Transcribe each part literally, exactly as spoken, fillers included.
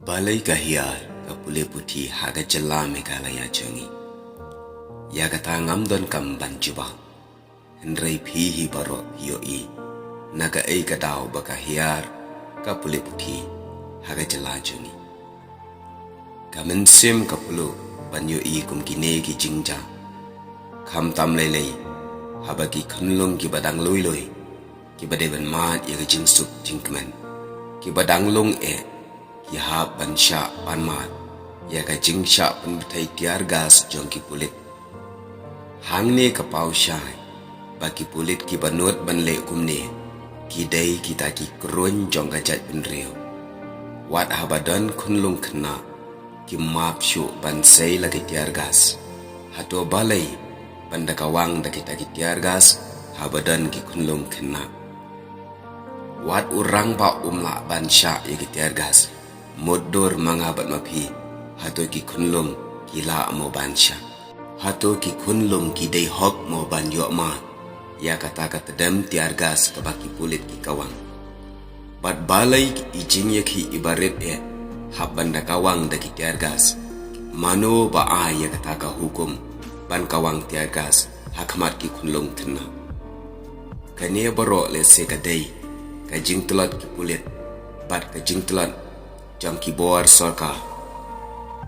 Balei ka hiar ka pule puthi ha ka jylla Meghalaya jong ngi? Ïa kata ngam donkam ban jubab. Hynrei phi hi baroh phi ïohi na kaei ka daw ba ka hiar ka pule puthi ha ka jylla jong ngi. Ka mynsiem ka pule ban ïohi kum kine ki jingjia. Khamtam lei lei haba ki khunlung kiba dang lui lui, kiba dei ban mad ïa ka jingsuk jingkmen, kiba dang lung eh, ki hap ban shah ban mad ïa ka jingshah pynbthei tear gas jong ki pulit. Hangne ka paw shai ba ki pulit kiba nud ban leh kumne ki dei kita ki kruiñ jong ka jaitbynriew. Wat haba don khunlung khynnah, ki map shuh ban sei la ki tear gas. Hato balei ban da kawang da kita ki tear gas haba don ki khunlung khynnah? Wat u rangbah um lah ban shah ïa ki tear gas. Mutdur ma nga bad ma phi, hato ki khunlung ki lah mo ban shah? Hato ki khunlung ki dei hok mo ban ïoh mad ïa kata ka tdem tear gas kaba ki pulit ki kawang? Bad balei i jingïakhih iba rit eh hap ban da kawang da ki tear gas? Mano ba ai ïa kata ka hukum ban kawang tear gas ha khmat ki khunlung khynnah? Kane baroh lehse ka dei ka jingtlot ki pulit bad ka jingtlot jong ki bor sorkar.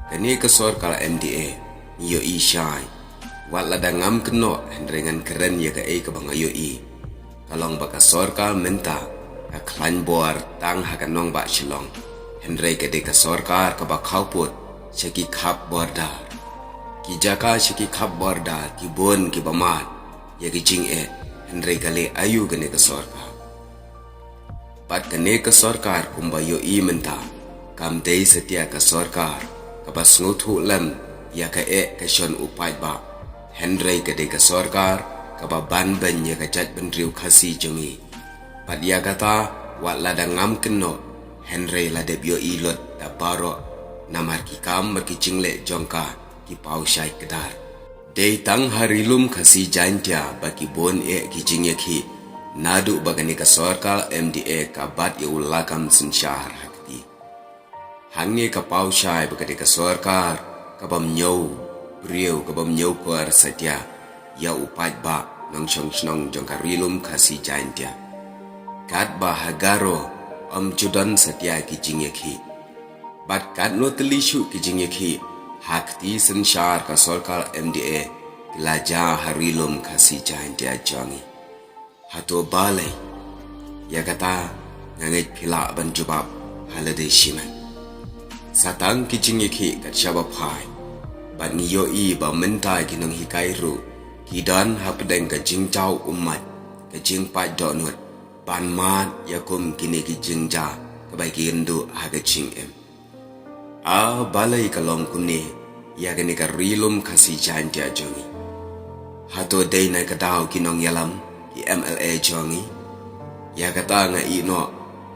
Kane ka sorkar M D A ngi ïohi shai. Wat lada ngam kynnoh hynrei ngan kren ïa kaei kaba nga ïohi. Ka long ba ka sorkar mynta ka khlaiñ bor tang ha ka nongbah Shillong. Hynrei ka dei ka sorkar kaba khawpud sha ki khap border. Ki jaka sha ki khap border ki bun kiba mad ïa ki jingeh, hynrei ka leh aïu kane ka sorkar? Bad kane ka sorkar kumba ïohi mynta, kam dei satia ka sorkar kaba sngewthuh lem ïa ka eh ka shon u paidbah, hynrei ka dei ka sorkar kaba ban beiñ ïa ka jaitbynriew Khasi jong ngi. Bad ïa kata, wat lada ngam kynnoh hynrei la dep ïohi lut da baroh, namar ki kam bad ki jingleh jong ka ki paw shai kdar. Dei tang ha Ri Lum Khasi Jaintia ba ki bun eh ki jingïakhih naduh ba kane ka sorkar M D A ka bat ïa u lakam synshar ha kti. Hangne ka paw shai ba ka dei ka sorkar ka bym ñiew briew, ka bym ñiew kor satia ïa u paidbah nongshong shnong jong ka Ri Lum Khasi Jaintia. Katba ha Garo ym ju don satia ki jingïakhih. Bad katno tylli shuh ki jingïakhih ha kti synshar ka sorkar M D A ki la jia ha Ri Lum Khasi Jaintia jong ngi. Hato balei? Ïa kata nga ngeit phi lah ban jubab ha lade shimet. Sa tang ki jingïakhih kat shaba phai, bad ngi ïohi ba mynta ki nonghikai ruh ki don hapdeng ka jingjaw ummat, ka jingpait dohnud ban mad ïa kum kine ki jingjia kaba ki ïoh ha ka jingim. A balei ka long kumne ïa kane ka Ri Lum Khasi Jaintia jong ngi? Hato dei na ka daw ki nongïalam, ki M L A jong ngi? Ïa kata nga ïeh noh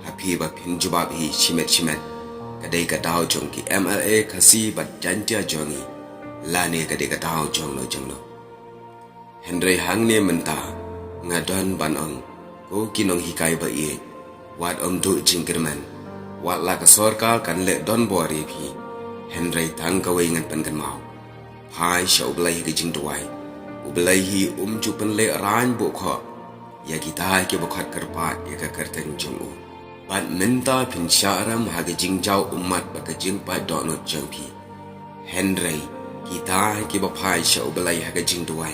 ha phi ba phin jubab hi shimet shimet. Ka dei ka daw jong ki M L A Khasi bad Jaintia jong ngi, lane ka dei ka daw jong no jong no? Hynrei hangne mynta nga don ban ong, ko ki nonghikai ba ïeit, wat ym duh jingkyrmen. Wat la ka sorkar kan leh donbor ïa phi, hynrei tang kawei ngan pynkynmaw: phai sha U Blei ha ka jingduwai. U Blei hi um ju pynlehrain buh khoh ïa kita kiba khot kyrpad ïa ka kyrteng jong u. Bad mynta phin shah rem ha ka jingjaw ummat bad ka jingpait dohnud jong phi. Hynrei kita kiba phai sha U Blei ha ka jingduwai,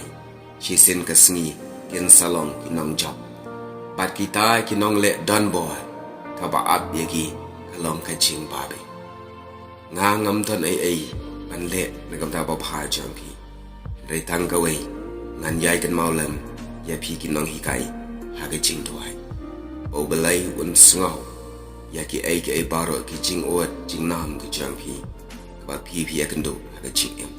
shisien ka sngi kin sa long ki nongjop. Bad kita ki nongleh donbor, kaba ap ïa ki ka long ka jingbabe. Nga ngam don ei ei ban leh na ka bynta ba bha jong phi. Hynrei tang kawei ngan ïai kynmaw lem ïa phi ki nonghikai ha ka jingduwai, ba U Blei un sngew ïa kiei kiei baroh ki jingud jingnam ka jong phi, kaba phi phi ïakynduh ha ka jingim.